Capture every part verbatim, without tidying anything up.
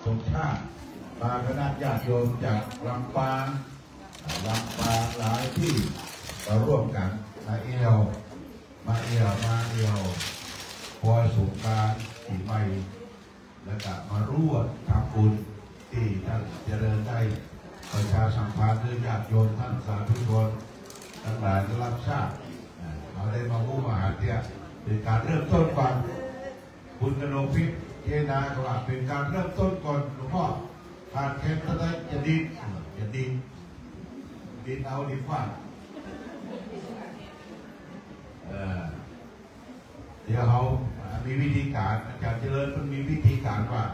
สมชาติ ปาคณะญาติโยมจากลำปาง ลำปางหลายตี้ ก็ร่วมกั๋นมาเอี่ยว มาเอี่ยว มาเอี่ยวปอยสงกรานต์ปี๋ใหม่ แล้วก็มาร่วมทำบุญตี้ต้านเจริญได้ประชาสัมพันธ์หื้อญาติโยมต้านสาธุชนตังหลายได้ฮับทราบ อ่า เฮาได้มาฮู้มาหันเตี้ย เป๋นก๋านเริ่มต้นก่อน คุณกนกพิษเจนาก็ว่าเป๋นก๋านเริ่มต้นก่อน หลวงป้อ ขาดแคลนเต้าใดจะดิน จะดิน ดินเอาดินฟาด เออ เดี๋ยวเฮา อ่า มีวิธีก๋าน อาจ๋ารย์เจริญมันมีวิธีก๋านว่า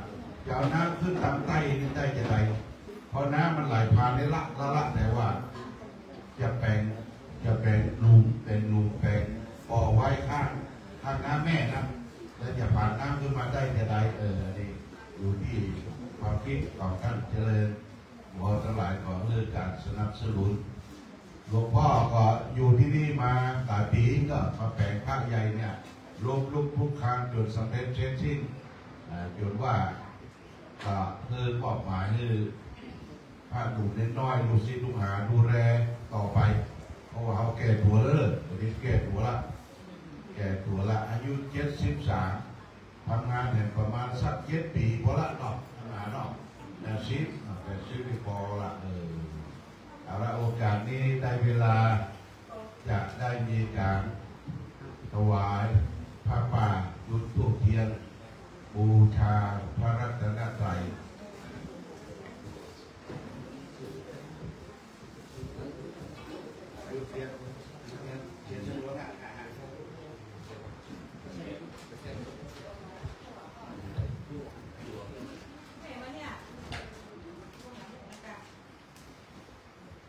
จะเอาน้ำขึ้นตางใต้นี่ได้จาใด เพราะน้ำมันไหลผ่านในละ ละ ละ แต่ว่า จะแป๋ง จะแป๋งหลุม แป๋งหลุม แป๋งบ่อไว้ข้าง ข้างน้ำแม่นะ แล้วจะผ่านน้ำขึ้นมาได้จาใด เออ อันนี้อยู่ตี้ความกึ๊ดของต้านเจริญ หมอตังหลายก็หื้อก๋านสนับสนุน หลวงป้อก็อยู่ตี้นี่มาหลายปี๋ ก็มาแป๋งพระใหญ่เนี่ย ล้มลุกคลุกคลานจ๋นสำเร็จเสร็จสิ้น อ่า จ๋นว่า ก็หื้อมอบหมายหื้อพระหนุ่มน้อยๆ ลูกศิษย์ลูกหาดูแลต่อไป เพราะว่าเฮาแก่ตั๋วแล้ว ต๋อนนี้แก่ตั๋วละ แก่ตั๋วละ อายุเจ็ดสิบสาม ทำงานแหมประมาณสักเจ็ดปี๋พอละเนาะ ทำงานเนาะ แปดสิบ อ่า แปดสิบนี่พอละ เออ เอาละ โอกาสนี้ได้เวลา จะได้มีก๋านถวายผ้าป่า จุดธูปเทียน บูชาพระรัตนตรัย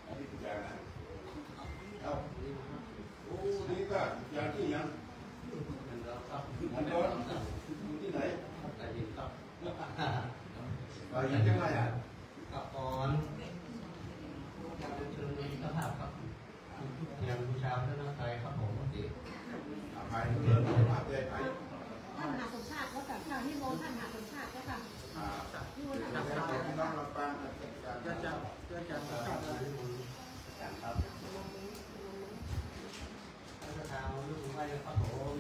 อันนี้คุณยายนะ เอ้า โอ้ นี่ก็ยายชื่อหยัง มันดอน อยู่ตี้ไหน ไปอยู่จังหวัดอะ กระปอน เชิญเจ้าภาพครับ เตรียมบูชาพระรัตนตรัยครับผม ไปเชิญเจ้าภาพเลยไป ท่านมหาสมชาติเจ้าค่ะ นิมนต์ท่านมหาสมชาติเจ้าค่ะ อ่า นิมนต์ท่านมหาสมชาติ พี่น้องลำปาง อาจารย์ อาจารย์ อาจารย์ครับ พระประธานเอาลูกไหว้ครับผม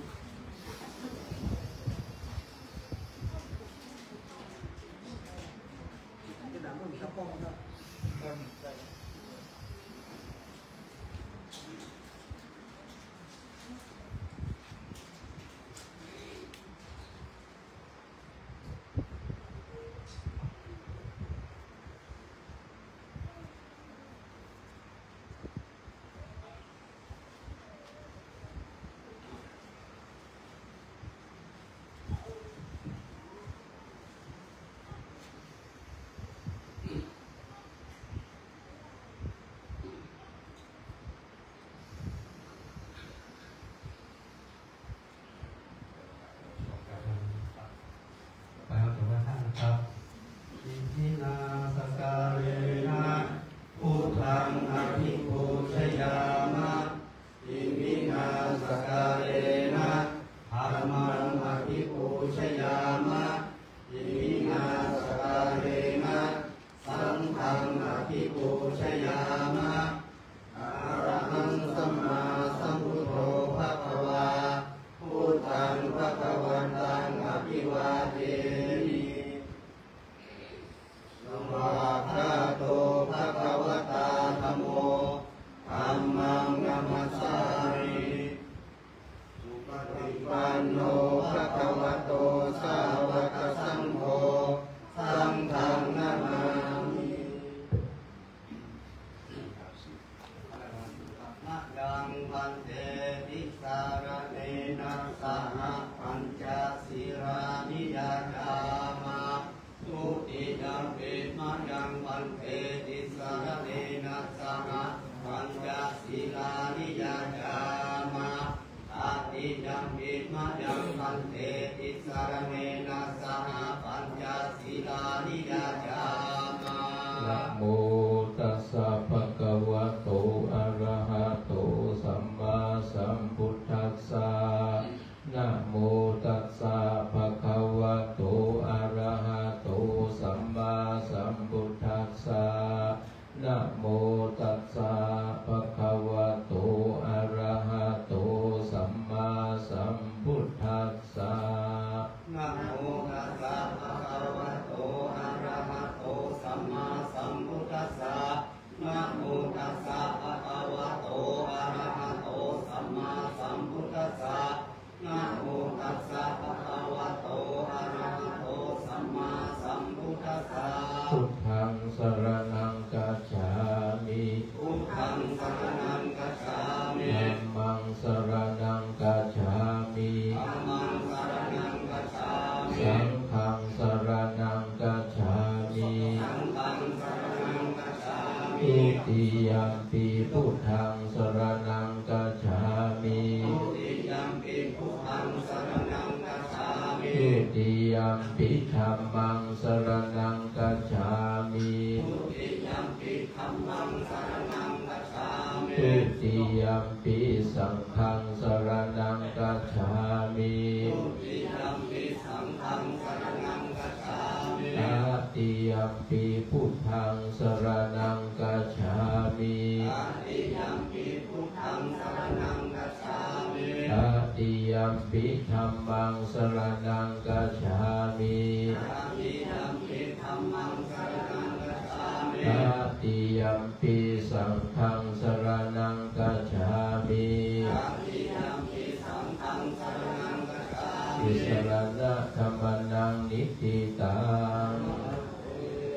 จะนำมันกระป๋องนะไปครับ จบแล้วท่านนะครับ Iminā sakkārena buddhaṃ abhipūjayāma. Iminā sakkārena dhammaṃ abhipūjayāma. Iminā sakkārena saṅghaṃ abhipūjayāma. Arahaṃ sammāsambuddho bhagavā, buddhaṃ bhagavantaṃ abhivādemi. Svākkhāto bhagavatā dhammo, dhammaṃ namassāmi. Supaṭipanno bhagavato sāvakasaṅgho, saṅghaṃ namāmi. Mayaṃ bhante tisaraṇena saha pañca sīlāni yācāma. Dutiyampi mayaṃ bhante tisaraṇena saha pañca sīlāni yācāma. Tatiyampi mayaṃ bhante tisaraṇena saha pañca sīlāni yācāma. Namo tassa bhagavato arahato sammāsambuddhassa. Namo tassa bhagavato arahato สัมมาสัมพุทธัสสะ นะโมตัสสะ ภะคะวะโต อะระหะโต สัมมาสัมพุทธัสสะ นะโมตัสสะ ภะคะวะโต อะระหะโต สัมมาสัมพุทธัสสะ นะโมตัสสะ ภะคะวะโต อะระหะโต สัมมาสัมพุทธัสสะ นะโมตัสสะ ภะคะวะโต อะระหะโต สัมมาสัมพุทธัสสะ พุทธังสะระณังกัจฉามิ พุทธังสะระณังกัจฉามิ ธัมมังสะระณังกัจฉามิ ธัมมังสะระณังกัจฉามิ สังฆังสะระณังกัจฉามิ สังฆังสะระณังกัจฉามิ ทุติยัมปิพุทธังสะระณังกัจฉามิ ทุติยัมปิพุทธังสะระณังกัจฉามิ ทุติยัมปิธัมมังสะระณังกัจฉามิ ทุติยัมปิธัมมังสะระณังกัจฉามิ ทุติยัมปิสังฆังสะระณังกัจฉามิ ทุติยัมปิสังฆังสะระณังกัจฉามิ ตติยัมปิพุทธังสะระณังกัจฉามิ ตติยัมปิพุทธังสะระณังกัจฉามิ ตติยัมปิธัมมังสะระณังกัจฉามิ ตติยัมปิธัมมังสะระณังกัจฉามิ ตติยัมปิสังฆังสะระณังกัจฉามิ ตติยัมปิสังฆังสะระณังกัจฉามิ ติสะระณะกัมมะนัง นิฏฐิตัง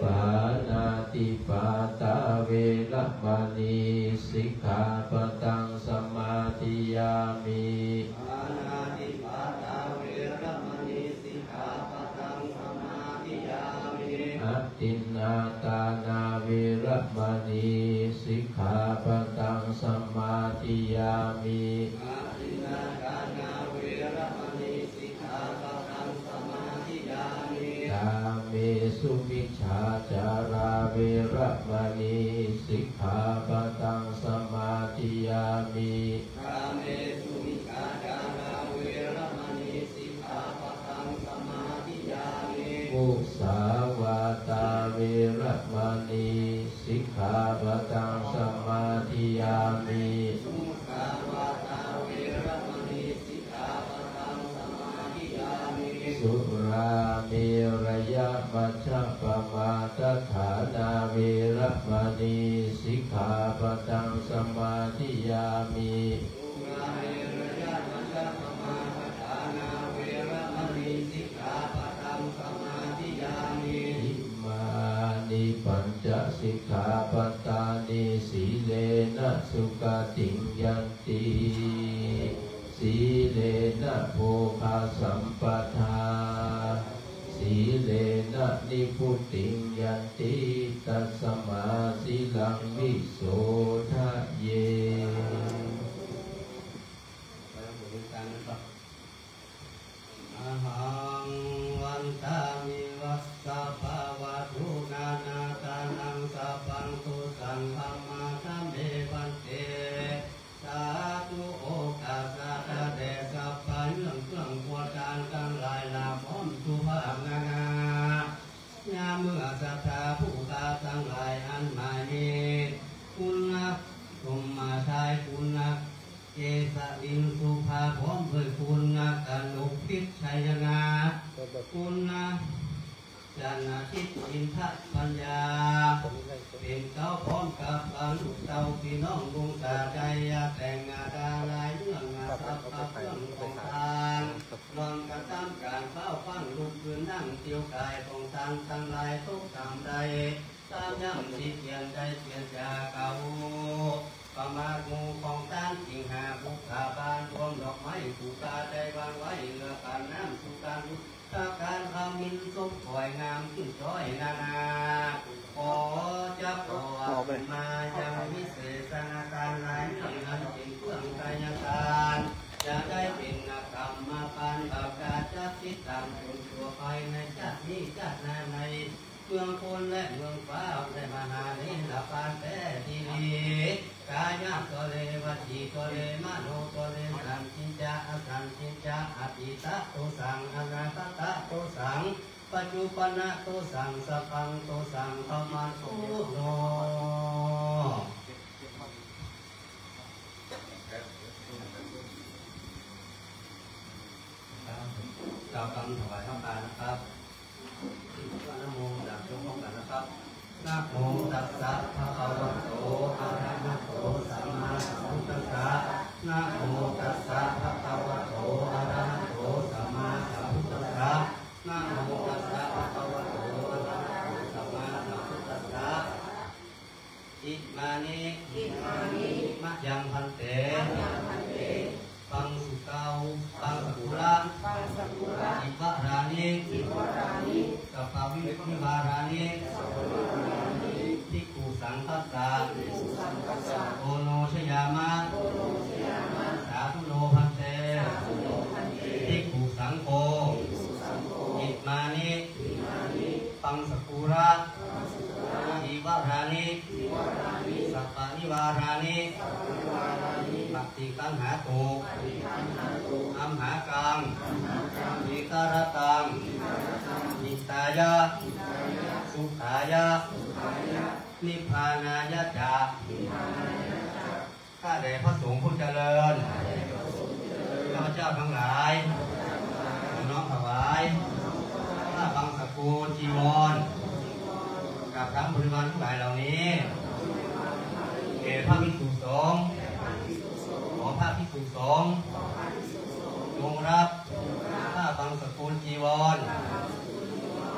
ปาณาติปาตา เวระมะณี สิกขาปะทัง สะมาธิยามิ ปาณาติปาตา เวระมะณี สิกขาปะทัง สะมาธิยามิ อทินนาทานา เวระมะณี สิกขาปะทัง สะมาธิยามิ อทินนาทานา เวระมะณี สิกขาปะทัง สะมาธิยามิ กาเมสุมิจฉาจารา เวระมะณี สิกขาปะทัง สะมาธิยามิ กาเมสุมิจฉาจารา เวระมะณี สิกขาปะทัง สะมาธิยามิ มุสาวาทา เวระมะณี สิกขาปะทัง สะมาธิยามิ มุสาวาทา เวระมะณี สิกขาปะทัง สะมาธิยามิ สุราเมรยะมัชฌะปะมาทฐานา เวระมะณี สิกขาปะทัง สะมาธิยามิ สุราเมรยะมัชฌะปะมาทฐานา เวระมะณี สิกขาปะทัง สะมาธิยามิ อิมานิปัญจสิกขาปะทานิ สีเลนะสุขติงยันติ สีเลนะโภคสัมปทา สีเลนะนิพพุติงยันติ ตัสสะมาสีลังวิโสทะเย อะหัง วันทามิ วัสสะภะวะทู นานาทานัง สัพพัง ตุสัง ขมาทะเม ภันเต สาธุ โอกาสะ ข้าแต่สัพพะเยื่องเครื่องครัวตานตังหลาย ลาพร้อมสุภาพนานา ยามเมื่อศรัทธาผู้ข้าตังหลาย อันหมายมี ปุณณะสมมาทาย ปุณณะเกสะลินสุภา พร้อมด้วยปุณณะกนกพิชยนา ปุณณะ จันทิพย์อินทปัญญา เป๋นเก๊าพร้อมกับลูกเต้าปี้น้องลุงสาใจ๋ แต่งงานดาหลายเรื่องนา สัพพะเครื่องของตาน ลองกระตำก๋านเฝ้าฟังลุกขึ้นนั่งเตียวก๋ายของตานตังหลาย ตกต๋ามใด ต๋ามย่ำสิเตียนได้เตียนจากเขา ประมาทหมู่ของตานอิงหาบุพผาบาน รวมดอกไม้ปูปาได้วางไว้ เหลือก๋านน้ำสู่ก๋านลุก พระกาขมิณสมก๋อยงามขึ้นจ้อยนานา ขอจะขออาตมายังวิเศษนาการหลายเรื่องอันเป๋นเครื่องไทยทาน จะได้เป๋นนักกรรมปานบาปกาจักติดต๋ามตนชั่วไปในชาตินี้ชาติหน้าใน เมืองคนและเมืองฟ้าได้มหาเถรปานแต๊ดีหลี กายะตะเล วจีตะเล มโนตะเล สันติจจะ อสันติจจะ อตีตะโตสัง อนาคตะโตสัง ปัจจุปันนะโตสัง สัพพังโตสัง ขมาโตโน ครับ กล่าวคำถวายผ้าป่านะครับ นะโม สามจบพร้อมกันนะครับ นะโมตัสสะ ภะคะวะโต อะระหะโต สัมมาสัมพุทธัสสะ นะโมตัสสะ ภะคะวะโต อะระหะโต สัมมาสัมพุทธัสสะ นะโมตัสสะ ภะคะวะโต อะระหะโต สัมมาสัมพุทธัสสะ อิมานิ อิมานิ มะยัง ภันเต มะยัง ภันเต ปังสุเกา ปังสกุละ ปังสกุละ จิวารานิ จิวารานิ สัปปะวิ วิวารานิ สัปปะวิวารานิ ภิกขุสังฆัสสะ ภิกขุสังฆัสสะ โอโนชยามะ โอโนชยามะ สาธุโน ภันเต สาธุโน ภันเต ภิกขุสังโฆ ภิกขุสังโฆ อิมานิ อิมานิ ปังสกุละ ปังสกุละ จิวารานิ จิวารานิ สัปปะวิวารานิ สัปปะวิวารานิ ปะฏิคันหาตุ ปะฏิคันหาตุ อัมหากัง อัมหากัง หิตะระตัง หิตะระตัง หิตายะ หิตายะ สุขายะ สุขายะ นิพพานายะจะ นิพพานายะจะ ข้าแต่พระสงฆ์ผู้เจริญ ข้าพเจ้าทั้งหลาย ขอน้อมถวาย ผ้าบังสกุลจีวร กับทั้งบริวารทั้งหลายเหล่านี้ แก่พระภิกษุสงฆ์ ขอพระภิกษุสงฆ์ จงรับ ผ้าบังสกุลจีวร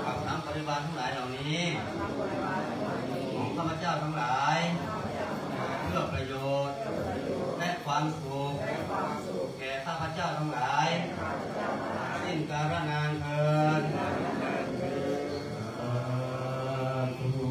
กับทั้งบริวารทั้งหลายเหล่านี้ ของข้าพเจ้าทั้งหลาย เพื่อประโยชน์ และความสุข แก่ข้าพเจ้าทั้งหลาย สิ้นกาลนานเทอญ สาธุ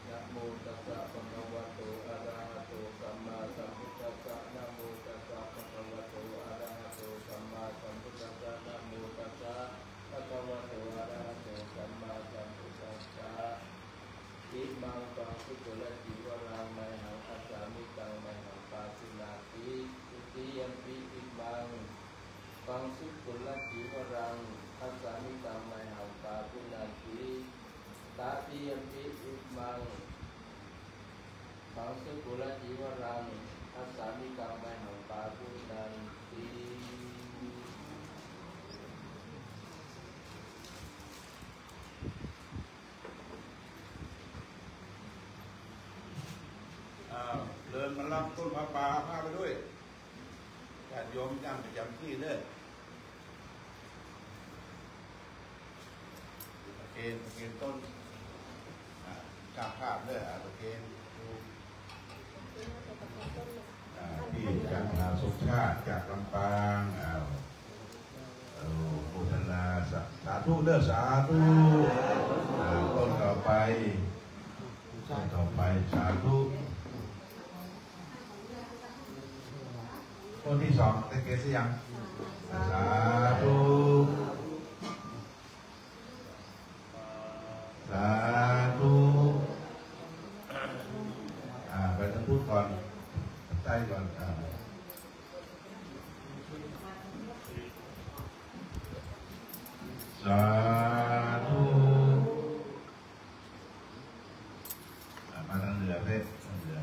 นะโมตัสสะ ภะคะวะโต อะระหะโต สัมมาสัมพุทธัสสะ นะโมตัสสะ ภะคะวะโต อะระหะโต สัมมาสัมพุทธัสสะ นะโมตัสสะ ภะคะวะโต อะระหะโต สัมมาสัมพุทธัสสะ อิมัง ปังสุกุละจีวรัง ไมหัง คัสสามิกัง ไมหัง ปาปุณาติ ทุติยัมปิ อิมัง ปังสุกุละจีวรัง คัสสามิกัง ไมหัง ปาปุณาติ ตติยัมปิ อิมัง ปังสุกุละจีวรัง คัสสามิกัง ไมหัง ปาปุณาติ อ้าว เดินมารับต้นผ้าป่า เอาผ้าไปด้วย ญาติโยมนั่งประจำตี้เด้อ ประเคน ประเคนต้น อ่า ก้าภาพเด้อ อ่า ประเคน อ่า พี่จันทรา สมชาติ จากลำปาง อ้าว อนุโมทนา สา สาธุเด้อ สาธุ อ่า ต้นต่อไป ต้นต่อไป สาธุ ต้นที่สอง ตะเกียงสิยัง สาธุ สาธุ อ่า ไปทางพุ้นก่อน ใต้ก่อน อ่า สาธุ อ่ะ มาทางเหนือเพ่ ทางเหนือ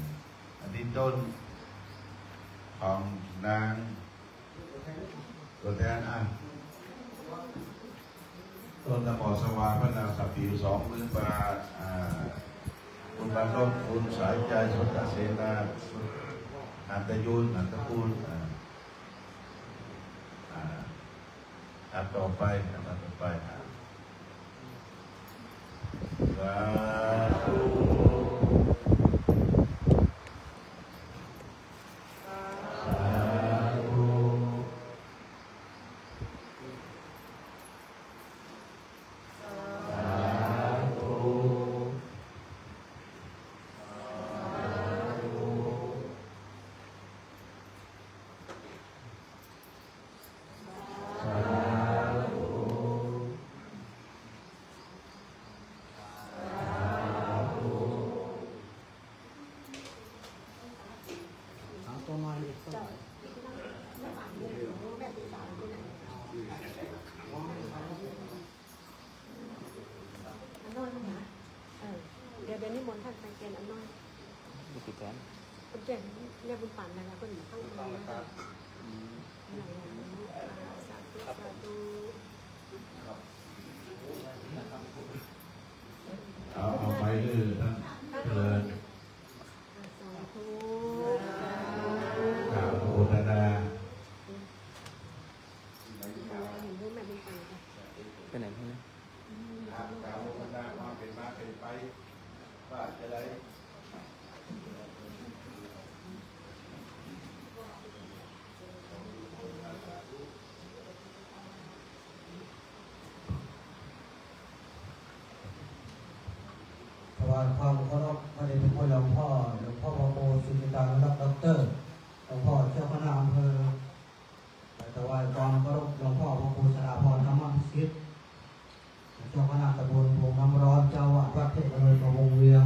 อันนี้ต้นของนาง ตัวแทน อ่ะ ต้นตะหมอสวา พระนางสับปิว สองหมื่นบาท อ่า คุณบรรลบ คุณสายใจ สนตเสนา คุณหันตยุน หันตกุล อ่า อ่า อันต่อไป อันต่อไป อ่า สาธุ สาธุ สาธุ อันน้อยมั้งนะ เออ เดี๋ยว เดี๋ยวนิมนต์ท่านไปเกณฑ์อันน้อย ไม่ติดแขน คนแก่เนี่ยบุญปานอะไรนะ คนข้างบนนะ อืม สาธุ สาธุ เอา เอาไปเออ ท่านเจริญ สาธุ กราบอนุโมทนา ไปไหนพวกนี้ กราบอนุโมทนาความเป็นมาเป็นไป ว่าจะได้ ถวายความเคารพพระเดชพระคุณหลวงพ่อ หลวงพ่อพระครูสุจิตานุรักษ์ ด็อกเตอร์ หลวงพ่อเจ้าคณะอำเภอ ถวายความเคารพหลวงพ่อพระครูสถาพร ธรรมพิสิทธิ์ เจ้าคณะตำบลโป่งน้ำร้อน เจ้าอาวาสวัดเทพอำนวยพระวงศ์เวียง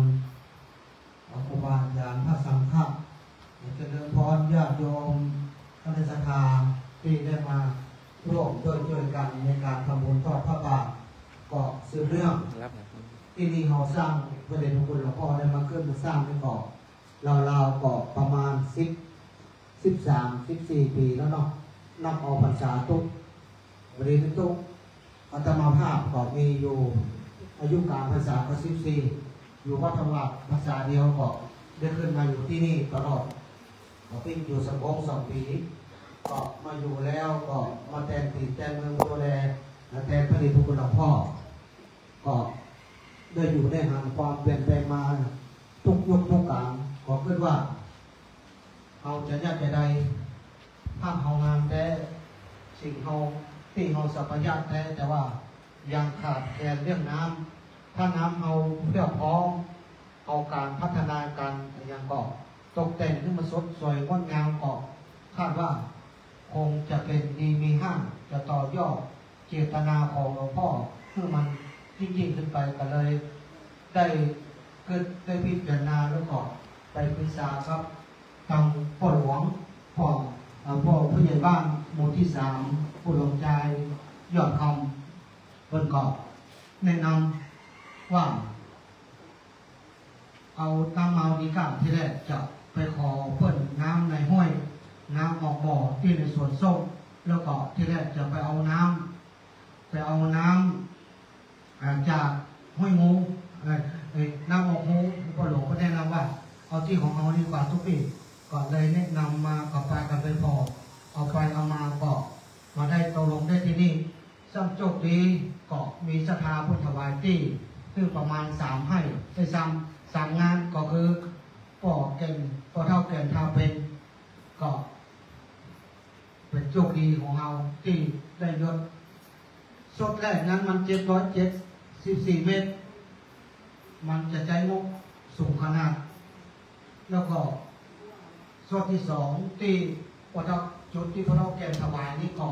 ครูบาอาจารย์พระสังฆะ เจริญพรญาติโยมคณะศรัทธาที่ได้มาร่วมด้วยช่วยกันในการทำบุญทอดผ้าป่า ก็สืบเนื่อง ครับ ที่นี่เฮาสร้างพระเดชพระคุณหลวงพ่อได้มาขึ้นมาสร้างนี่ก็ราวๆก็ประมาณสิบ สิบสาม สิบสี่ปี๋แล้วเนาะ นับเอาพรรษาตุ๊ก บริเวณตุ๊ก อาตมาภาพก็มีอยู่ อายุการพรรษาก็สิบสี่ อยู่วัดธรรมวาดพรรษาเดียวก็ได้ขึ้นมาอยู่ที่นี่ตลอด ก็เพิ่งอยู่สอง สองปี๋ ก็มาอยู่แล้วก็มาแตนตี๋นแตนเมืองดูแล แตนพระเดชพระคุณหลวงพ่อ ก็ได้อยู่ได้หันความเปลี่ยนแปลงมาทุกยุคทุกก๋าน ก็กึ๊ดว่า เฮาจะยัดจะได้ ภาพเฮางามแต๊ สิ่งเฮา ตี้เฮาสัพพะยะแต๊ แต่ว่ายังขาดแคลนเรื่องน้ำ ถ้าน้ำเฮาเพียบพร้อม เอาก๋านพัฒนาก๋านอะหยังก็ตกแต่งหื้อมันสดสวยงดงามก็คาดว่า คงจะเป๋นดีมีฮ้าง จะต่อยอดเจตนาของหลวงพ่อหื้อมันยิ่งๆขึ้นไป ก็เลยได้กึ๊ดได้พิจารณาแล้วก็ไปปรึกษากับตางป้อหลวง ป้อ เอ่อ ป้อผู้ใหญ่บ้านหมู่ตี้สาม ป้อหลวงจายยอดคำ เปิ้นก็แนะนำว่า เอาน้ำเมาดีกล้า ทีแรกจะไปขอเปิ้นน้ำในห้วย น้ำออกบ่อตี้ในสวนส้ม แล้วก็ทีแรกจะไปเอาน้ำ ไปเอาน้ำ อ่า จากห้วยงู เอ่อ เอ่อ น้ำออกงู ป้อหลวงก็แนะนำว่า เอาตี้ของเฮาดีกว่าตุ๊กปี้ ก็เลยแนะนำมา ก็ปากั๋นไปผ่อ เอาไปเอามาก็มาได้ตกลงได้ตี้นี่ ซ้ำโจคดีก็มีศรัทธาเปิ้นถวายตี้หื้อประมาณสามไฮ่ เอ้ย สาม สามงาน ก็คือป้อแก่น ป้อเฒ่าแก่นทาเปง ก็เป๋นโจคดีของเฮาตี้ได้ยศ สดแรกนั้นมันเจ็ดร้อยเจ็ดสิบสี่เมตร มันจะใจ๊งบสูงขนาด แล้วก็สดตี้สองตี้ป้อเฒ่า จุดตี้ป้อเฒ่าแก่นถวายนี่ก็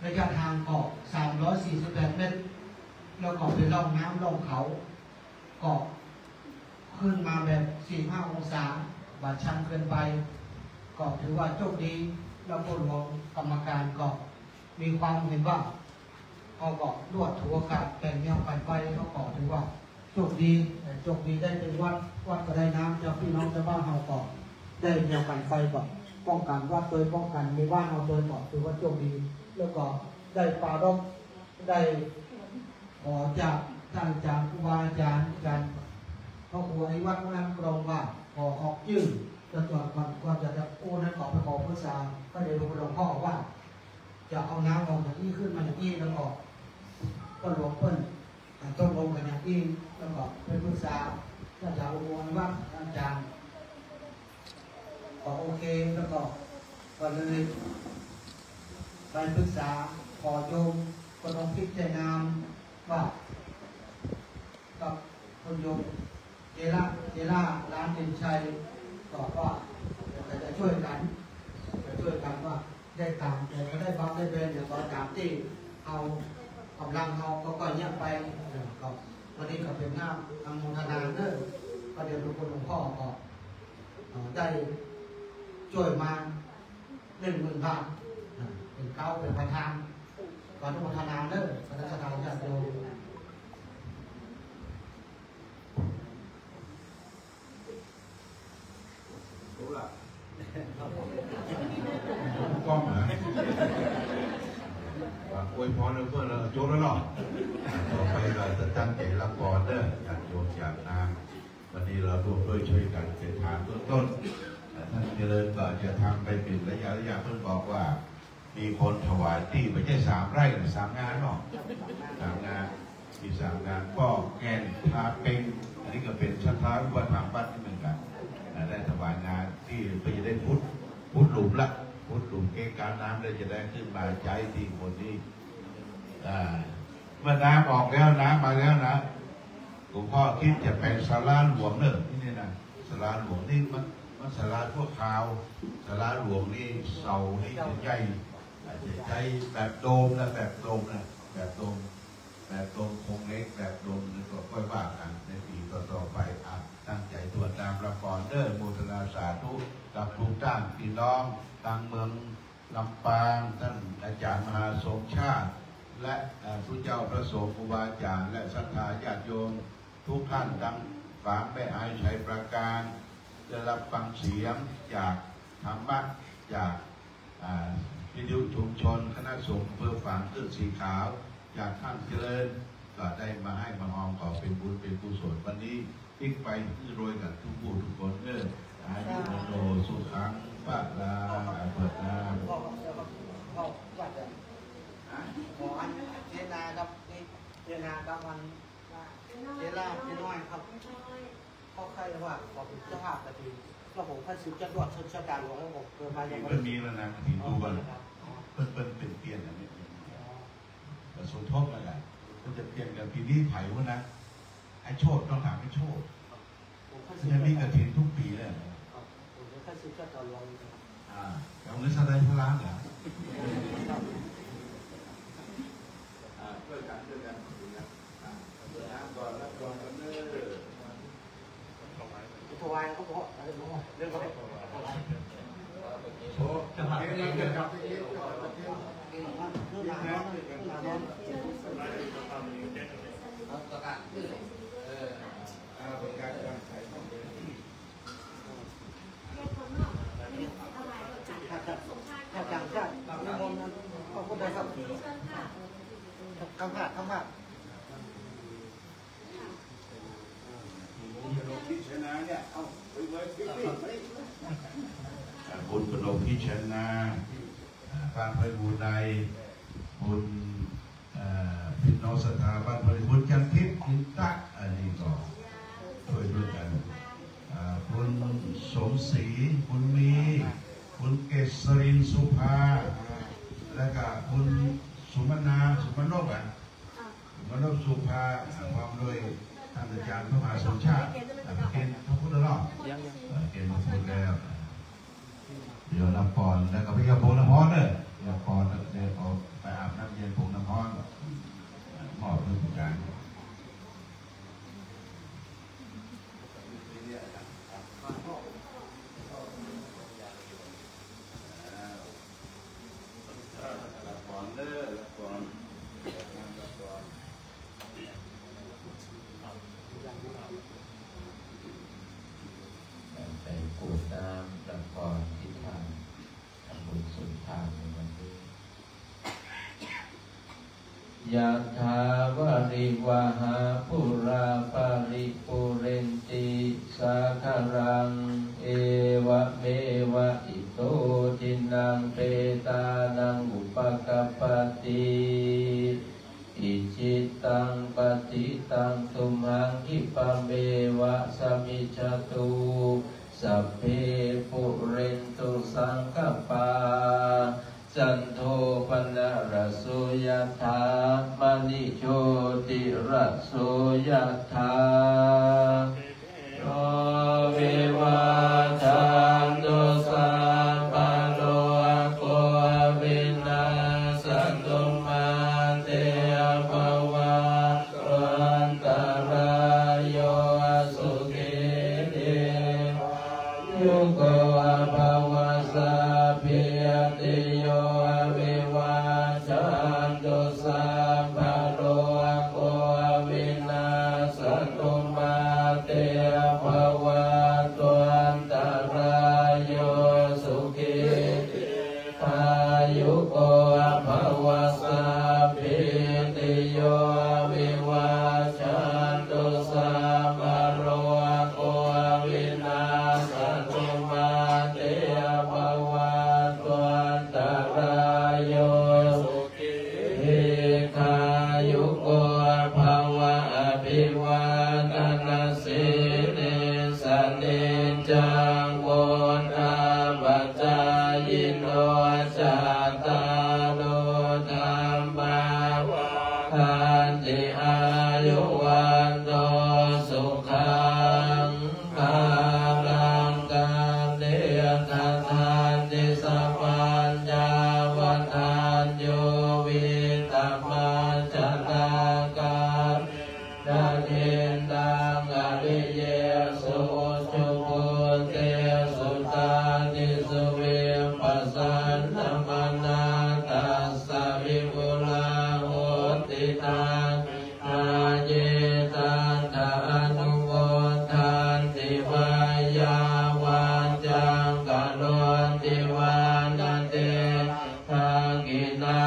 ระยะทางก็สามร้อยสี่สิบแปดเมตร แล้วก็เป๋นร่องน้ำร่องเขา ก็ขึ้นมาแบบสี่ห้าองศา บ่ชันเกินไป ก็ถือว่าโจคดี แล้วป้อหลวงกรรมการก็ มีความเห็นว่า เฮาก็ลวดถูอากาศแป๋งแนวกั๋นไฟ เฮาก็ถือว่าโจคดี เอ่อ โจคดีได้เป๋นวัด วัดก็ได้น้ำ เจ้าพี่น้องจาวบ้านเฮาก็ได้แนวกั๋นไฟ ก็ป้องกั๋นวัดตวย ป้องกั๋นหมู่บ้านเฮาตวย ก็ถือว่าโจคดี แล้วก็ได้ปรารภ ได้ขอจากต้านอาจ๋ารย์ ครูบาอาจ๋ารย์ อาจ๋ารย์พระครูอภิวัฒน์ วัฒนกรอง ว่าขอออกจื้อ แต่ก่อน ก่อน ก่อนจะ จะอู้นั้นก็ไปขอปรึกษาพระเดชพระคุณหลวงพ่อว่า จะเอาน้ำออกอย่างอี้ขึ้นมาอย่างอี้ แล้วก็ป้อหลวงเปิ้น อ่า ตกลงกั๋นอย่างอี้ แล้วก็ไปปรึกษาท่านอาจ๋ารย์อุโมงค์ วัฒน์ อาจ๋ารย์ ก็โอเค แล้วก็ ก็เลยไปปรึกษา ขอโยมก็ต้องพิจารณาว่า กับคุณโยมเจระ เจระ หลานเด่นชัย ก็ว่าเดี๋ยวก็จะช่วยกั๋น จะช่วยกั๋นว่าได้ต๋าม แต่ก็ได้บางได้แบน เดี๋ยวก็ต๋ามตี้เฮา ก๋ำลังเฮาก็ ก็เยียะไป เออ ก็วันนี้ก็เป๋นน้ำอนุโมทนาเนาะ ก็เดี๋ยวหลวงปู่หลวงพ่อก็ เอ่อ ได้ จ้วยมาหนึ่งหมื่นบาท เป๋นเก๊าเป๋นประธาน ขออนุโมทนาเด้อ คณะศรัทธาญาติโยม กล้องนะ อวยพรให้เปิ้นแล้ว จบแล้วเนาะ ต่อไปก็จะตั้งใจ๋รับพรเด้อ ญาติโยมจากนาง วันนี้เราร่วมด้วยช่วยกันเป๋นฐานเบื้องต้น ท่านเจริญก็จะทำไปเป๋นระยะระยะ เปิ้นบอกว่า มีคนถวายตี้ บ่ใจ้สามไร่นะ สามงานเนาะ สามงาน มีสามงาน ป้อแง่น ทาเป็ง อันนี้ก็เป๋นศรัทธาอุปถัมภ์วัดตี้เหมือนกั๋น นะ ได้ถวายงานตี้เปิ้นจะได้ขุด ขุดหลุมละ ขุดหลุมเกะกะน้ำ แล้วจะได้ขึ้นมาใจ๊ตี้บนนี้ อ่า เมื่อน้ำออกแล้ว น้ำมาแล้วนะ หลวงพ่อคิดจะแป๋งศาลาหลวงเน่อ ตี้นี่นะ ศาลาหลวงนี่มัน มันศาลาชั่วคราว ศาลาหลวงนี่เสานี่จะใหญ่ อาจจะใจ๊แบบโดมนะ แบบโดมนะ แบบโดม แบบโดมโครงเหล็ก แบบโดมนี่ก็ค่อยว่ากั๋นในปี๋ต่อๆ ไป อ่ะ ตั้งใจ๋ตวดนามรับพรเด้อ โมทนาสาธุกับทุกต้าน ปี้น้องตางเมือง ลำปาง ต้านอาจ๋ารย์มหาสมชาติ และ เอ่อ ตุ๊เจ้าพระสงฆ์ครูบาอาจ๋ารย์ และศรัทธาญาติโยมทุกต้าน ตังฝางแม่อายไชยปราการ ได้รับฟังเสียงจากธรรมะ จาก อ่า วิทยุชุมชน คณะสงฆ์อำเภอฝาง เสื้อสีขาว จากต้านเจริญ ก็ได้มาไห้มาฮอม ก็เป๋นบุญเป๋นกุศล วันนี้ ปิ๊กไป หื้อรวยกั๋นกู้กู้กู้คนเด้อ อายุวัณโณ สุขัง พลัง อ่ะ เปิดหน้า พ่อ พ่อ พ่อ วัดอะ ฮะ หมออันเจนาครับ นี่เจนาครับ มันเจนา เจน้อยครับ เขาใค่ว่าขอเป๋นเจ้าภาพกฐิน แล้วผมค่อยสืบเจ้าตวดชะตาหลวงของผม เกิดมายังไม่ มันมีแล้วนะ กฐินกู้ก่อน ครับ เปิ้น เปิ้นเป๋นเปลี่ยนนะ ไม่เปลี่ยน อ๋อ ก็สมทบแล้วกั๋น ก็จะเปลี่ยนกั๋น ปี๋นี้ไผวะนะ ไอ้โชติ ต้องถามไอ้โชติ ผมก็ จะมีกฐินกู้ปี๋เลยเหรอ ครับ ผมก็สืบทอดต่อรอง อ่า เอาเงินสะใดพระล้านเหรอ อ่า ช่วยกั๋น ช่วยกั๋น อ่า ช่วยกั๋นก่อน รับรองกั๋นเด้อ ถวายเขาบอกอะไรบอกเรื่องเขาบอก โอ้ จะมาเอง จะกลับไปเอง จะกลับไปเอง อาจารย์ อาจารย์ นิมนต์นะ ขอบคุณนะครับ ข้างหน้า ข้างหน้า อ่า คุณกนกพิชนา อ่า บ้านไพบูลย์ใน คุณ เอ่อ พี่น้องศรัทธาบ้านไพบูลย์ คุณจันทิพย์ อินตะ อันนี้ก็ช่วยด้วยกัน อ่า คุณสมศรี คุณมี คุณเกษรินทร์ สุภา และก็คุณสุมนา สุมนพ อ่ะ มนพ สุภา พร้อมด้วยต้านอาจ๋ารย์พระมหาสมชาติ เกณฑ์พระพุทธรอบ ยัง ยัง เอ่อ เกณฑ์พระพุทธแล้ว เดี๋ยวรับพร แล้วก็ไปเอาผงน้ำฮ้อนเด้อ รับพรแล้วเดี๋ยวเอาไปอาบน้ำเย็นผงน้ำฮ้อน มอบให้ผู้การ รับพรเด้อ รับพร รับพร ไปกรวดน้ำรับพรที่ทาน ทำบุญสุนทานในวันนี้ ยะถา วาริวะหา ปูรา ปะริปูเรนติ สาคะรัง เอวะเมวะ อิโต ทินนัง เปตานัง อุปะกัปปะติ อิจิตัง ปัตถิตัง ตุมหัง ขิปปะเมวะ สะมิชฌะตุ สัพเพ ปูเรนตุ สังกัปปา จันโท ปะนะระโส ยะถา มะณิ โชติระโส ยะถา โร วิวัชชันตุ สัพพะโรโค วินัสสันตุ มาเต ภะวัตวันตะราโย สุขี ทีฆายุโก ภะวะ sabbītiyo vivajjantu, sabbarogo vinassatu, mā te bhavatvantarāyo, sukhī dīghāyuko bhava. Sabbītiyo vivajjantu, sabbarogo vinassatu, mā te bhavatvantarāyo, sukhī dīghāyuko bhava. Abhivādanasīlissa niccaṃ vuḍḍhāpacāyino, cattāro dhammā vaḍḍhanti: āyu vaṇṇo sukhaṃ balaṃ. Kāle dadanti sapaññā vadaññū vītamaccharā, kālena dinnaṃ ariyesu ujubhūtesu jātisu vippasannamanā. Tassa vipulā hoti dā nā ye tattha anumodanti vā, yā vaccaṃ karonti vā, na tena dakkhiṇā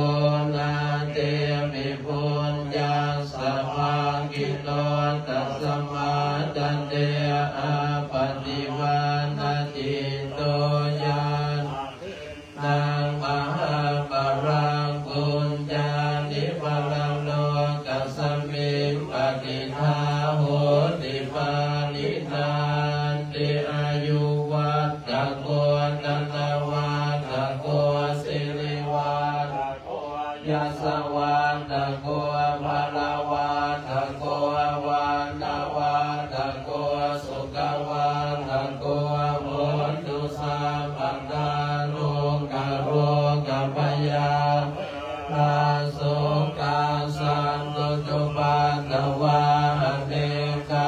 onā, tepi puññassa bhāgino. Tasmā ca te appaṭivānacitto ñāṇa naṃ mahapphalaṃ puññāni paralokasmiṃ patiṭṭhā hoti pariṇāti. Āyuvaḍḍhako dhanavaḍḍhako sirivaḍḍhako yasavaḍḍhako balavaḍḍhako vaṇṇavaḍḍhako sukhavaḍḍhako hotu sabbadā. Dukkharogabhayā verā sokā sattu cupaddavā, anekā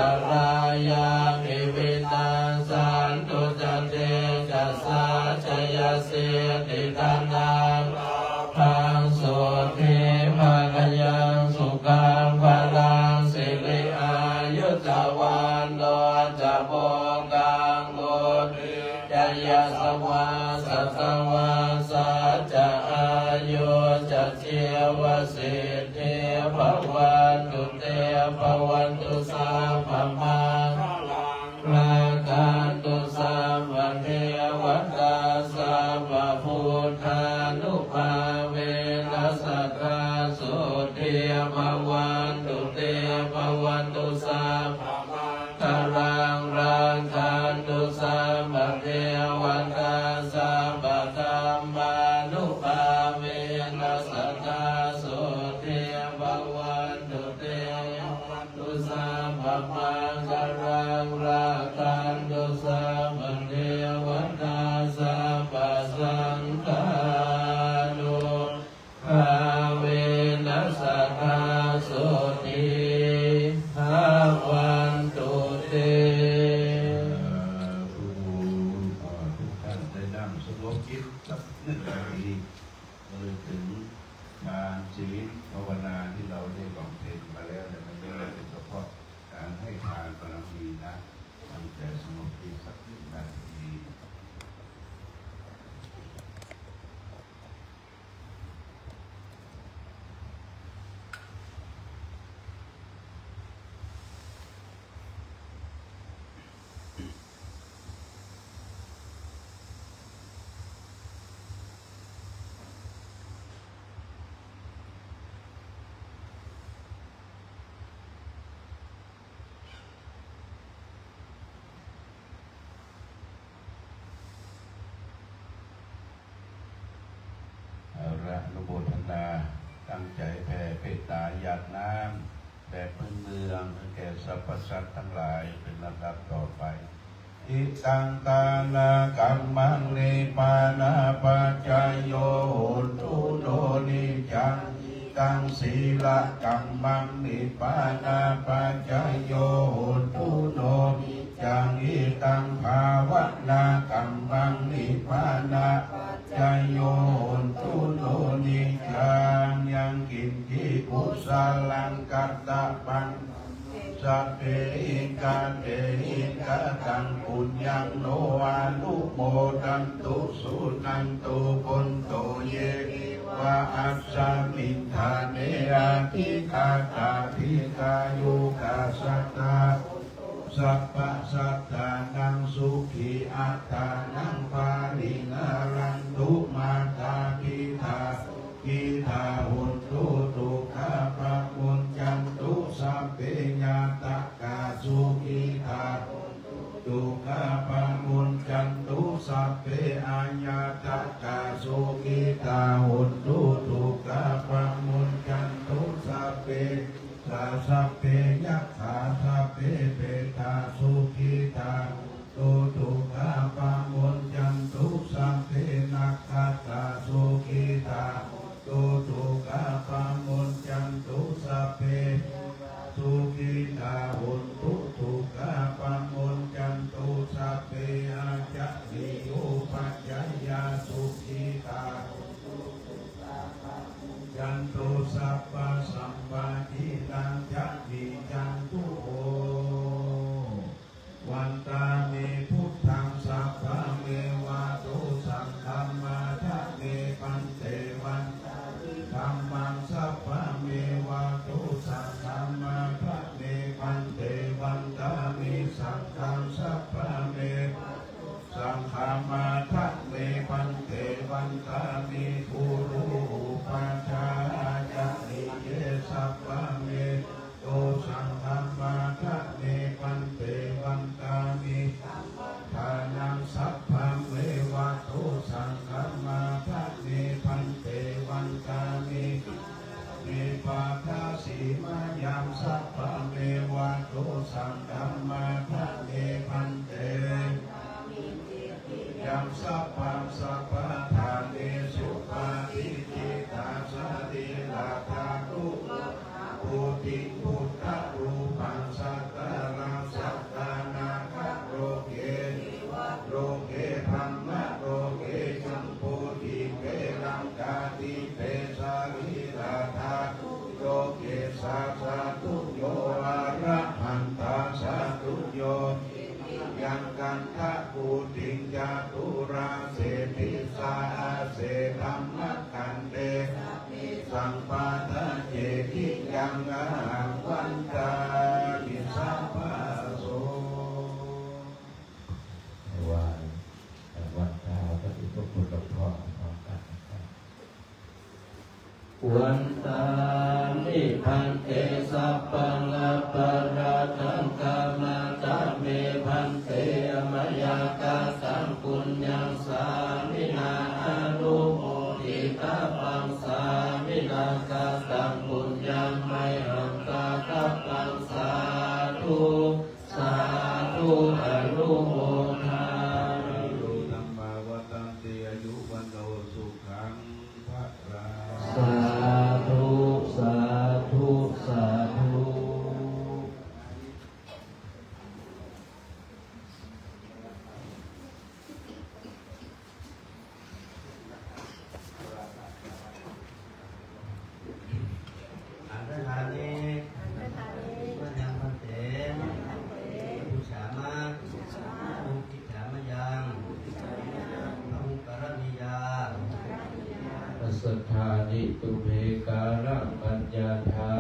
antarāyāpi vinassantu ca tejasā. Jayasiddhi dhanalābhaṃ sotthi bhāgyaṃ sukhaṃ balaṃ, siri āyu ca vaṇṇo ca bhogaṃ vuḍḍhī ca yasavā, satavassā ca āyū ca jīvasiddhī bhavantu te. Bhavatu sabbamaṅgalaṃ, rakkhantu sabbadevatā, sabbabuddhānubhāvena sadā sotthī bhavantu te. Bhavatu sabbamaṅgalaṃ, rakkhantu sabbadevatā, sabbadhammānubhāvena sadā sotthī bhavantu te. Bhavatu sabbamaṅgalaṃ, rakkhantu sabbadevatā, sabbasaṅghānubhāvena sadā sotthī bhavantu te. สาธุ ขอทุกท่านได้นั่งสงบจิตสักหนึ่งนาที ระลึกถึงทานศีลภาวนาที่เราได้บำเพ็ญมาแล้วในวันนี้ โดยเฉพาะการให้ทานบารมีนะ ตั้งใจสงบจิตสักหนึ่งนาที เอาละ อนุโมทนา ตั้งใจแผ่เมตตาหยาดน้ำ แด่พื้นเมือง ให้แก่สรรพสัตว์ทั้งหลาย เป็นลำดับต่อไป Idaṃ dānakammaṃ nibbānapaccayo hotu no niccaṃ. Idaṃ sīlakammaṃ nibbānapaccayo hotu no niccaṃ. Idaṃ ภาวนากัมมัง นิพพานะปัจจโย โหนตุ โน นิจจัง ยังกิญจิ กุสลัง กัตตะปัง สัพเพ กาเต กตัง ปุญญัง โน อนุโมทันตุ สุนันตุ ภุตโต เย เทวา อัสสมิฏฐาเน อธิกาตา ดีฆายุกา สัตตา สัพพะ สัตตานัง สุขี อัตตานัง ปาริหารันตุ มาตา ปิตา สุขีตา โหนตุ ทุกขา ปะมุญจันตุ สัพเพ ญาตะกา สุขีตา โหนตุ ทุกขา ปะมุญจันตุ สัพเพ อาญาตะกา สุขีตา โหนตุ ทุกขา ปะมุญจันตุ สัพเพ สา สัพเพ ยักขา สัพเพ เปตา สุขีตา โหนตุ ทุกขา ปะมุญจันตุ สัพเพ นักขัตตา สุขีตา โหนตุ ทุกขา ปะมุญจันตุ สัพเพ สุขีตา โหนตุ ทุกขา ปะมุญจันตุ สัพเพ อาจาริโย ปัจจายา สุขีตา จันตุ สัพพะสัมปะทิฏฐิตัง จะ นิจจันตุ โอ วันตามิ พุทธัง สัพพะเมวะ โต สังฆัมมาทะเม ภันเต วันตามิ ธัมมัง สัพพะเมวะ โต สังฆัมมาทะเม ภันเต วันตามิ สังฆัง สัพพะเมวะ สังฆัมมาทะเม ภันเต วันตามิ กุรู อุปัชฌา อาจาริเย สัพพะเม โต สังฆัมมาทะเม ภันเต วันตามิ ทานัง สัพพะเมวะ โต สังฆัมมาทะเม ภันเต วันตามิ เม ปาทะสีมายัง สัพพะเมวะ โต สังฆัมมาทะเม ภันเต ยัง สัพพัง สัพพะทาเนสุ ปาทิฏฐิตา สะรีระธาตุ โพธิง พุทธรูปัง สักการัง สักกานาคะ โลเก โลเก พรหมโลเก จัมโพธิง เวรังกาธิเป สะรีระธาตุ โย เกสสา สาธุโย อะระหันตา สาธุโย ยัง กันทะปูติง จตุราเศติสา อาเสธัมมะขันเต สังปาทะเจติยัง อะหัง วันตามิ สัพพะโส ถวาย เอ่อ วันตาพระเดชพระคุณหลวงพ่อพร้อมกันนะครับ วันตามิ ภันเต สัพพัง อัปปะราธัง ขะมะทะเม ภันเต อะมะยัง กะตัง ปุญญัง สามินา อะนุโมทิตะตัง สามินา กะตัง ปุญญัง มะหัง กะตะปัง สาธุ สาธุ อะนุโมทามิ ธัมมาวัฑฒันติ อายุ วัณโณ สุขัง พะลัง สาธุ สาธุ สาธุ อันตรธานิ อันตรธานิ มะยัง ภันเต มะยัง ภันเต ปุชฌามะ ปุชฌามะ ปุกิจจามะยัง ปุกิจจามะยัง พะหุกะรณียา ปุหุกะรณียา อัสสัทธานิ ตุมเหกาลัง ปัญญาทา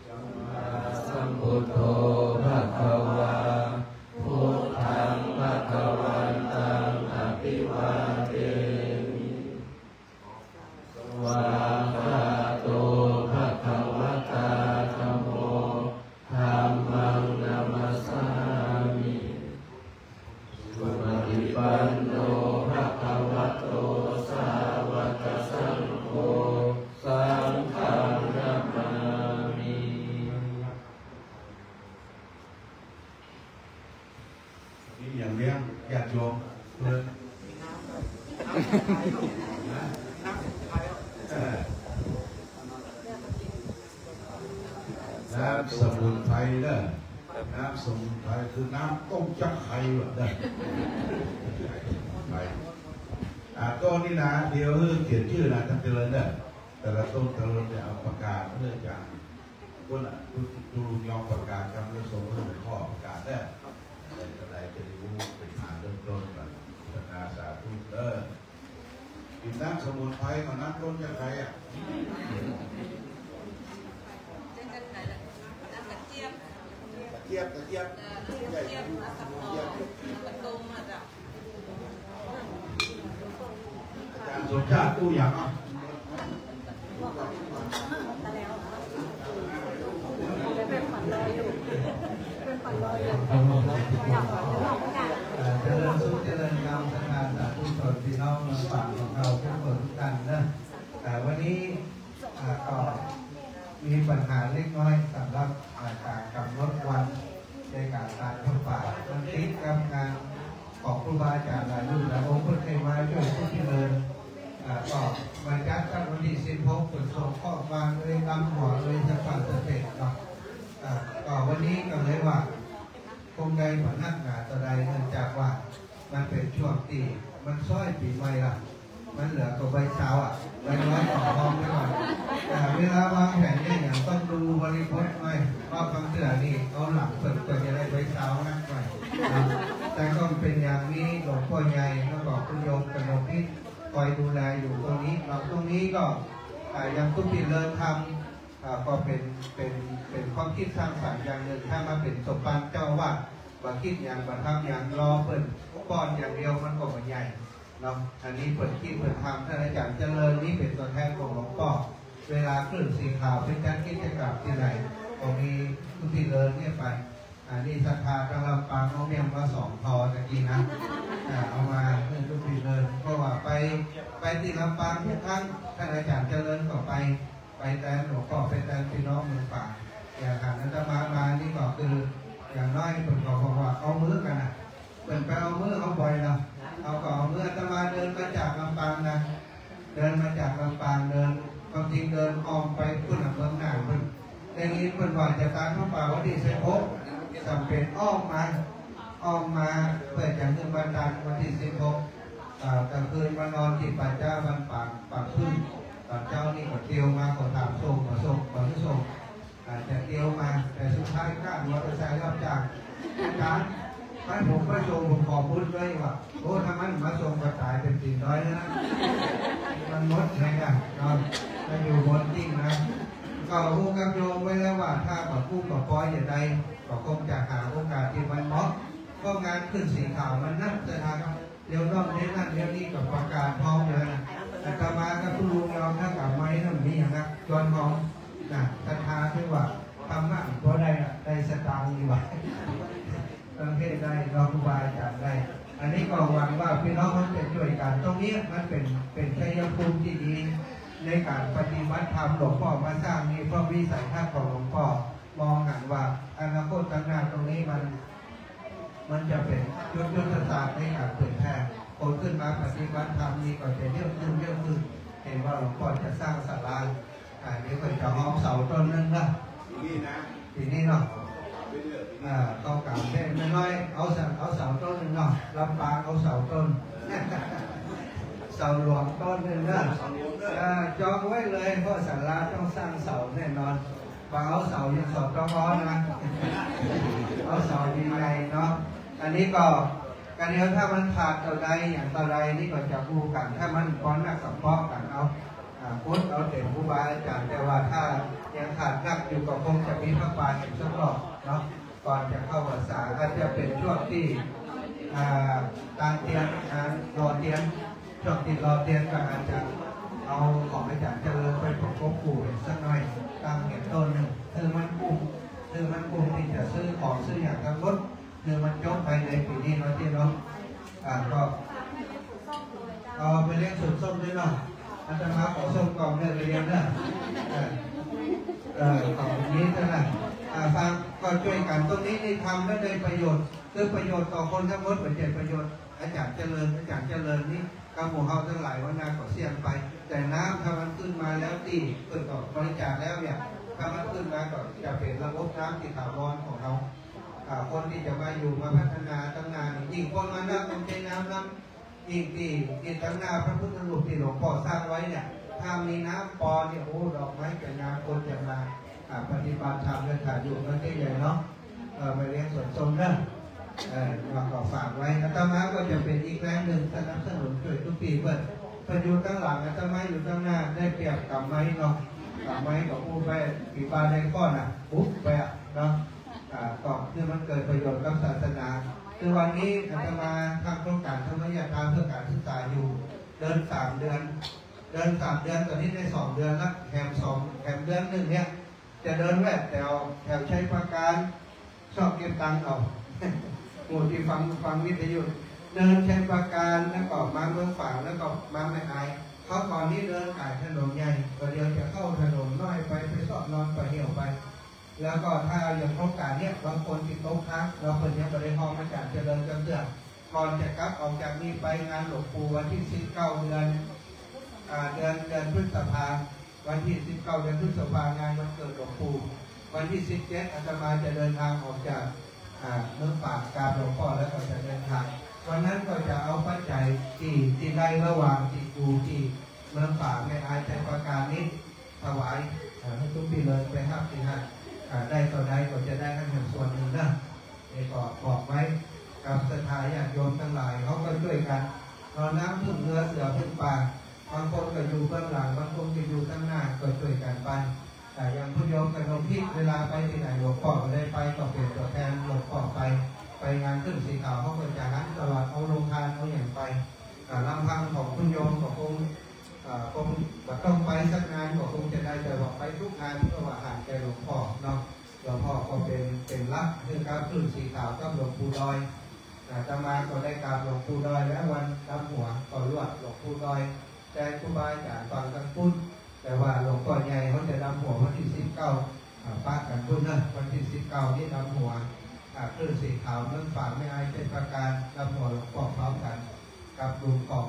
สัมมาสัมพุทโธ ภะคะวา พุทธัง ภะคะวันตัง อะภิวาเทมิ สวาคาโต ภะคะวะตา ธัมโม ธัมมัง นะมัสสามิ สุปะฏิปัน สมุนไพรเน่อ น้ำสมุนไพรคือน้ำต้มจั๊กไคว่ะเน่อ ไพร อ่า ต้นนี้นะ เดี๋ยวหื้อเขียนจื้อนะ ต้านเจริญเน่อ แต่ละต้นแต่ละต้นเนี่ย เอาปากกาเพื่อจะ คนละ ตู ตูยองปากกากำแล้วส่งหื้อข้อปากกาเน่อ อะไรต่ออะไรจะได้ฮู้เป็นฐานเริ่มต้นก่อน พัฒนาสาธุเน่อ กิ๋นน้ำสมุนไพรกับน้ำต้มจั๊กไคว่ะ กระเจี๊ยบ กระเจี๊ยบ เออ กระเจี๊ยบ เอากระต้มมาจ้ะ อาจ๋ารย์สมชาติอู้อย่างอ่ะ เอ่อ เจริญสุขเจริญธรรม ศรัทธาสาธุชนพี่น้องลำปางของเราทุกคนทุกท่านเน่อ เอ่อ วันนี้ อ่า ก็มีปัญหาเล็กน้อยสำหรับ อ่า ก๋านก๋ำหนดวันในก๋านตานผ้าป่า มันติดกับงานของครูบาอาจ๋ารย์หลายรูปหลายองค์ เปิ้นเคยมาจ้วยทุกตี้เลิน อ่า ก็มาจัดตั้งวันตี้สิบหก เปิ้นส่งข้อความเอ่ย ตำตั๋วเอ่ย สะพานสะเพ็ดเนาะ อ่า ก็วันนี้ก็เลยว่า คงได้บ่นักหนาเต้าใด เนื่องจากว่ามันเป๋นช่วงตี้มันซ้อยปี๋ใหม่ละ มันเหลือก็ใบเซาอ่ะ ใบน้อยต่อรองไปก่อน อ่า เวลาวางแผนเนี่ย อย่างต้องดูบริบทหน่อย ว่าบางเตื้อนี่เอาหลังเปิ้นกว่าจะได้ใบเซานักหน่อยนะ แต่ก็เป๋นอย่างนี้ หลวงป้อใหญ่แล้วก็คุณโยมกนกพิษคอยดูแลอยู่ตรงนี้ เราตรงนี้ก็ อ่า ยังทุกตี้เลินทำ อ่า ก็เป๋น เป๋น เป๋นความคิดสร้างสรรค์อย่างนึ่ง ถ้ามาเป๋นสมภารเจ้าอาวาส บ่คิดหยัง บ่ทำหยัง รอเปิ้นป้อนอย่างเดียว มันก็บ่ใหญ่เนาะ อันนี้เปิ้นคิดเปิ้นทำ ท่านอาจ๋ารย์เจริญนี่เป๋นตั๋วแทนของหลวงป้อ เวลาคลื่นสีขาวไปจัดกิจกรรมตี้ไหน ก็มีทุกตี้เลินเนี่ยไป อันนี้ศรัทธาตางลำปางเอาเมี่ยงมาสองทอตะกี้นะ อ่า เอามาหื้อทุกตี้เลิน เพราะว่าไป ไปตี้ลำปางทุกครั้ง ท่านอาจ๋ารย์เจริญก็ไป ไปแตนหลวงป้อ ไปแตนพี่น้องเมืองปาง อย่างหันอาตมามานี่ก็คือ อย่างน้อยเปิ้นก็บอกว่าเอามือกั๋นนะ เปิ้นไปเอามือเฮาบ่อยเนาะ เฮาก็เอามือ อาตมาเดินมาจากลำปางนะ เดินมาจากลำปาง เดิน ความจริงเดินอ้อมไปปู๊นน่ะ เมืองน่านปู๊น ได้ยินเปิ้นว่าจะตานผ้าป่าวันตี้สิบหก จ๋ำเป๋นอ้อมมา อ้อมมาเปื้อจะหื้อมาตานวันตี้สิบหก อ่า ก๋างคืนมานอนตี้ป่าจ๊าบ้านปาง ปางผึ้ง ต๋อนเจ๊านี่ก็เตียวมา ก็ถามส่ง บ่ส่ง บ่หื้อส่ง อ่า จะเตียวมา แต่สุดท้ายก้างมอเตอร์ไซค์รับจ้าง อาจ๋ารย์ ไป ผมไปส่ง ผมขอบุญด้วยว่ะ โอ้ ถ้ามันมาส่งก็ต๋ายเป๋นตี๋น้อยแล้วนะ มันหมดเลยนะ เนาะ มันอยู่บนจริงนะ ก็ฮู้กับโยมไว้แล้วว่า ถ้าบ่กู้บ่ปอยจะได้ ก็คงจะหาโอกาสตี้มันเหมาะ เพราะงานขึ้นสีขาวมันนักจะทำ เดี๋ยวโน่นเดี๋ยวนั่นเดี๋ยวนี้ก็ประกาศพร้อมเลยนะ อาตมากับคุณลุงเราถ้ากลับมาให้นั่นมีอย่างนะ ชวนของนะ ศรัทธาถือว่าธรรมะบ่ได้อะ ได้สตางค์ดีกว่า ประเภทได้ เนาะ ครูบาอาจ๋ารย์ได้ อันนี้ก็หวังว่าพี่น้องจะช่วยกัน ตรงนี้มันเป๋น เป๋นชัยภูมิตี้ดี ในก๋านปฏิบัติธรรม หลวงป้อมาสร้างนี่ เพราะวิสัยทัศน์ของหลวงป้อ มองหันว่าอนาคตข้างหน้าตรงนี้มัน มันจะเป๋นยุทธ ยุทธศาสตร์ในก๋านเผยแผ่ คนขึ้นมาปฏิบัติธรรมนี่ก็จะเยอะขึ้น เยอะขึ้น เห็นว่าหลวงป้อจะสร้างศาลา อ่า เดี๋ยวก็จะฮ้องเสาต้นนึ่งนะ ปี๋นี้นะ ปี๋นี้เนาะ ไปเรื่อย ปี๋นี้ อ่า เข้ากลางแจ้งน้อยๆ เอาเสา เอาเสาต้นนึ่งเนาะ ลำปางเอาเสาต้น เสาหลวงต้นนึ่งนะ เสาหลวงเด้อ อ่า จองไว้เลย เพราะศาลาต้องสร้างเสาแน่นอน บ่เอาเสายังเสาต้องอ้อนนะ เอาเสาใหญ่ๆ เนาะ อันนี้ก็ ก็เดี๋ยวถ้ามันขาดเต้าใดอย่างเต้าใดนี่ก็จะอู้กั๋น ถ้ามันปอนนักก็ปอกั๋นเอา อ่า พุทธเอาเต๋มครูบาอาจ๋ารย์ แต่ว่าถ้ายังขาดนักอยู่ก็คงจะมีผ้าป่าแหมสักรอบเนาะ ก่อนจะเข้าพรรษา อาจจะเป๋นช่วงตี้ อ่า ตานเตียน อ่า หล่อเตียน ช่วงตี้หล่อเตียนก็อาจจะเอาของอาจ๋ารย์เจริญไปประกบคู่แหมสักหน่อย ตั้งแหมต้นนึ่ง หื้อมันกุ้ม หื้อมันกุ้มตี้จะซื้อของซื้ออย่างตังหมด หื้อมันจบไปในปี๋นี้เนาะตี้เนาะ อ่า ก็ เอาไปเลี้ยงสวนส้มด้วยเนาะ อาตมาขอส้มกล่องเดียวไปเลี้ยงเนาะ เออ เออ ขอบคุณนี้เท่านั้น อ่า ฟังก็ช่วยกั๋น ตรงนี้นี่ทำแล้วได้ประโยชน์ คือประโยชน์ต่อคนตังหมด บ่ใจ้ประโยชน์อาจ๋ารย์เจริญ อาจ๋ารย์เจริญนี่ กับหมู่เฮาตังหลายวันนาก็เสี้ยงไป แต่น้ำถ้ามันขึ้นมาแล้วตี้เปิ้นก็บริจาคแล้วเนี่ย ถ้ามันขึ้นมาก็จะเป๋นระบบน้ำตี้ถาวรของเฮา อ่า คนตี้จะมาอยู่มาพัฒนาตังหน้านี่ ยิ่งคนมานัก คนใจ๊น้ำนัก ยิ่งตี้ ตี้ตังหน้าพระพุทธรูปตี้หลวงป้อสร้างไว้เนี่ย ถ้ามีน้ำปอนี่ โอ้ ดอกไม้จะงาม คนจะมา อ่า ปฏิบัติธรรมและถ่ายรูปมันจะใหญ่เนาะ เออ แม่เลี้ยงสวนส้มเนาะ เออ เฮาก็ฝากไว้ อาตมาก็จะเป๋นอีกแรงนึ่งสนับสนุนช่วยกู้ปี้เปิ้น เปิ้นอยู่ตังหลัง อาตมาอยู่ตังหน้า ได้เปรียบก๋ำไมค์เนาะ ก๋ำไมค์ก็อู้ไป ปี๋บ่าได้ก้อนน่ะ ปุ๊บไปอะเนาะ อ่า ก็คือมันเกิดประโยชน์กับศาสนา คือวันนี้อาตมาทำโครงก๋านธรรมยาตราเพื่อก๋านศึกษาอยู่ เดินสามเดือน เดินสามเดือน ต๋อนนี้ได้สองเดือนละ แถมสอง แถมเดือนนึ่งเนี่ย จะเดินแวะแถว แถวชัยปราการ ชอบเก็บตังค์เอา หมู่ตี้ฟัง ฟังวิทยุ เดินชัยปราการ แล้วก็มาเมืองฝาง แล้วก็มาแม่อาย คราวก่อนนี้เดินก๋ายถนนใหญ่ ก็เดี๋ยวจะเข้าถนนน้อยไป ไปซอดนอนไปเหี่ยวไป แล้วก็ถ้าอย่างโครงก๋านเนี่ย บางคนตี้ตกค้าง แล้วเปิ้นยังบ่ได้ฮ้องอาจ๋ารย์เจริญจักเตื้อ ก่อนจะกลับออกจากนี่ไปงานหลวงปู่วันตี้สิบเก้าเดือน อ่า เดือน เดือนพฤษภา วันตี้สิบเก้าเดือนพฤษภางานวันเกิดหลวงปู่ วันตี้สิบเจ็ดอาตมาจะเดินทางออกจาก อ่า เมืองฝางกราบหลวงป้อแล้วก็จะเดินทาง วันนั้นก็จะเอาปัจจัยตี้ ตี้ได้ระหว่างตี้อยู่ตี้เมืองฝางแม่อายชัยปราการนี้ถวาย อ่า หื้อกู้ปี้เปิ้นไปฮับตี้หั้น อ่า ได้เต้าใดก็จะได้หั้นส่วนนึ่งเนาะ นี่ก็บอกไว้กับศรัทธาญาติโยมตังหลาย เฮาก็จ้วยกั๋น เนาะ น้ำพึ่งเฮือเสือพึ่งป่า บางคนก็อยู่เบื้องหลัง บางคนก็อยู่ตังหน้า ก็จ้วยกั๋นไป แต่อย่างคุณโยมกนกทิพย์ เวลาไปตี้ไหนหลวงป้อบ่ได้ไป ก็เป๋นตั๋วแทนหลวงป้อไป ไปงานขึ้นสีขาว เฮาก็จะหันตลอด เอาโฮงตานเอาหยังไป อ่า ลำพังของคุณโยมก็คง อ่า คงบ่ต้องไปสักงาน ก็คงจะได้ แต่ว่าไปกู้งานเพื่อว่าหันแก่หลวงป้อเนาะ หลวงป้อก็เป๋น เป๋นหลัก หื้อกับขึ้นสีขาวกับหลวงปู่ดอย อาตมาก็ได้กราบหลวงปู่ดอยแล้ว วันดำหัวก็ลวดหลวงปู่ดอย แต่ครูบาอาจ๋ารย์ฟังตังปุ้น แต่ว่าหลวงป้อใหญ่เฮาจะดำหัววันตี้สิบเก้า อ่า ปะกั๋นปุ้นเนาะ วันตี้สิบเก้านี้ดำหัว อ่า ขึ้นสีขาวเมืองฝางแม่อายชัยปราการ ดำหัวหลวงป้อพร้อมกั๋นกับกลุ่มของ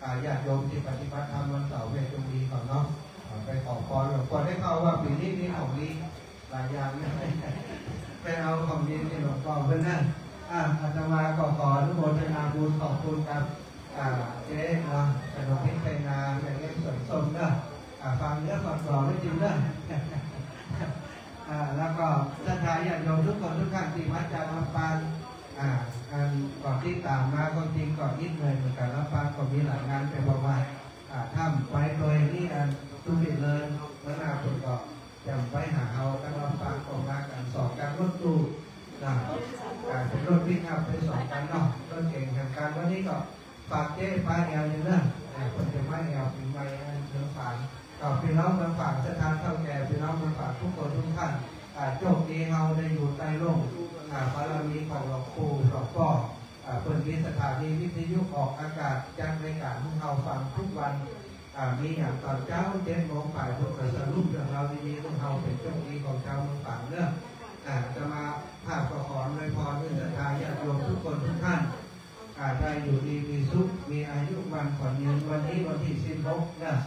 อ่า ญาติโยมตี้ปฏิบัติธรรมวันเสาร์แม่จงดีเขาเนาะ อ่า ไปขอพรหลวงป้อ ได้ข่าวว่าปี๋นี้มีของดีหลายอย่างนะ ไปเอาของดีตี้หลวงป้อเปิ้นนะ อ่า อาตมาก็ขออนุโมทนาบุญขอบคุณกับ อ่า เจ๊เนาะ กนกทิพย์ ชัยนา แม่เลี้ยงสวนส้มเนาะ อ่า ฟังเนื้อฟังตัวไว้จริงเนาะ อ่า แล้วก็ศรัทธาญาติโยมทุกคนทุกท่านตี้มาจากลำปาง อ่า อันก็ติดต๋ามมา ความจริงก็อิดหน่อยเหมือนกั๋น ลำปางก็มีหลายงาน แต่บอกว่า อ่า ถ้าไปโดยนี่ อัน ตุ้มปิดเลย แล้วหน้าคนก็จะไปหาเฮา แล้วลำปางก็มากั๋นสองคันรถตู้ นะ อ่า เป๋นรถปิกอัพไปสองคันเนาะ รถเก๋งแถมกั๋น วันนี้ก็ ฝากเจ๊ปาแอ๋วอยู่เนาะ อ่า เปิ้นจะมาแอ๋วปี๋ใหม่เมืองฝาง ก็ปี้น้องเมืองฝาง ศรัทธาเฒ่าแก่ ปี้น้องเมืองฝางกู้คนกู้ต้าน อ่า โจคดีเฮาได้อยู่ใต้ร่ม อ่า บารมีของหลวงปู่หลวงป้อ อ่า เปิ้นมีสถานีวิทยุออกอากาศ จัดรายก๋านหื้อเฮาฟังกู้วัน อ่า มีหยังต๋อนเจ๊าเจ็ดโมงป๋าย เปิ้นก็สรุปเรื่องราวดีๆ หื้อเฮา เป๋นโจคดีของจาวเมืองฝางเนาะ อ่า อาตมาภาพก็ขออวยพรหื้อศรัทธาญาติโยมกู้คนกู้ต้าน อ่า ได้อยู่ดีมีสุข มีอายุมั่นขวัญยืน วันนี้วันตี้สิบหกเนาะ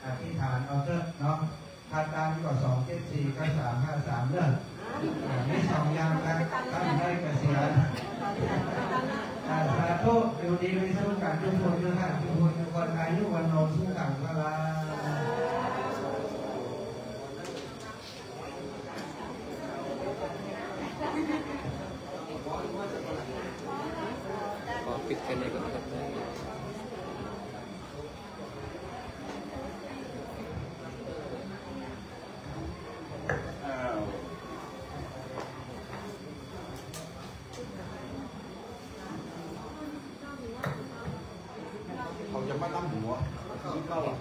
อธิษฐานเอาเต๊อะเนาะ ถ้าตันก็สองเจ็ดสี่กับสามห้าสามเนาะ อ่า มีสองอย่างนะ ตันได้เกษียณ อ่า สาธุ อยู่ดีมีสุขกั๋นกู้คนกู้ต้าน กู้คนกู้คน อายุวัณโณสุขังพลัง ขอปิดแค่นี้ก่อนนะครับ อ้าว เขาจะมาดำหัว สิบเก้าอ่ะ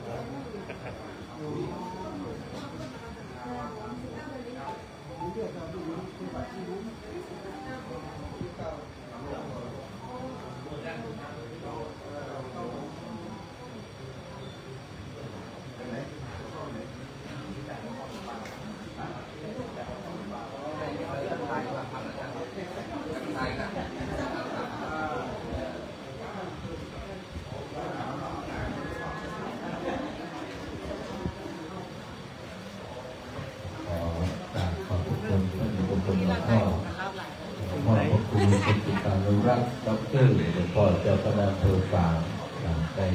ด็อกเตอร์ หลวงป้อเจ้าคณะอำเภอฝาง อ่า ได้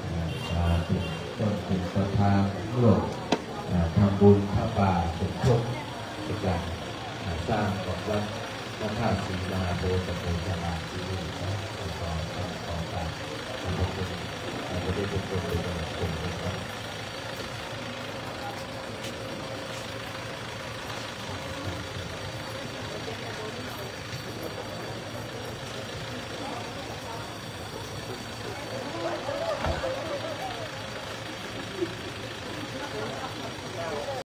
อ่า มาเป๋นต้นเป๋นประธานร่วม อ่า ทำบุญผ้าป่าสมทบในก๋าน อ่า สร้างของวัดพระธาตุศรีมหาโพธิ์ตำบลสลาที่นี่นะ ขอ ขอ ขอกราบขอบพระคุณ อ่า พระเดชพระคุณเป็นอย่างสูงนะครับ